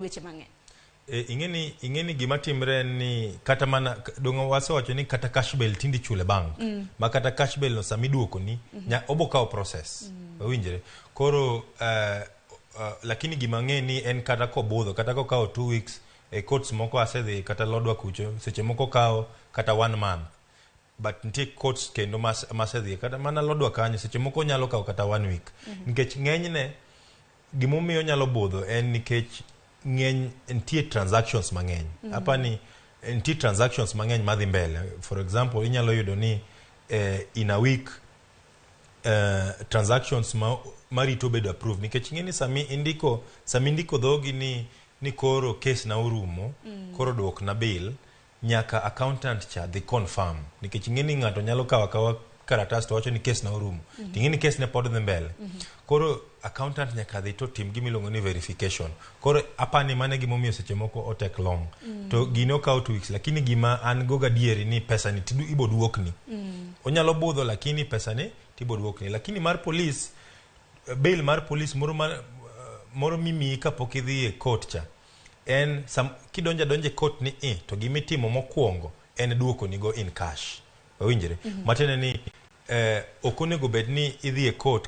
Weche mang'eny. E, ing'eni gima timre en ni kata mana dongo wasewacho ni kata cash bail tinde ichulo e bank ma kata cash bail no sama iduokoni nya obo kawo process. Wawinjre koro lakini gima ang'e ni en kata kobudho kata kokawo 2 weeks e courts moko asedhi kata Lodwar kucho, seche moko kawo kata one month, but nitie courts kendo masedhiye kata mana Lodwar kanyo, seche moko nyalo kawo kata one week nikech ng'enyne gimomiyo onyalo budho en nikech ng'eny nitie transactions mang'eny. Apani nitie transactions mang'eny madhi mbele. For example, inyalo yudo ni in a week transactions ma marito bedo approved, nikech ing'e ni sami indiko dhogi ni koro case na orumo, koro duok na bill, nyaka accountant cha dhi confirm, nikech ing'e ni ng'ato nyalo kawo akawa karatas to wacho ni case na orumo, to ing'e ni case ne pod dhi mbele. Koro accountant nyaka dhi to tim gimiluongo ni verification. Koro apani mano e gimomiyo seche moko o take long to gine okawo 2 weeks, lakini gima an go gadieri ni pesa ni ibo duokni. Onyalo budho, lakini pesa ni tibo duokni. Lakini mar police, bail mar police moro mar, moro mimiyi kapok idhi e court cha en sam, kidonjo adonja e court ni i to gimitimo mokwongo en duoko nigo in cash. Wawinjre? Matiende ni ok onego bed ni idhi e court.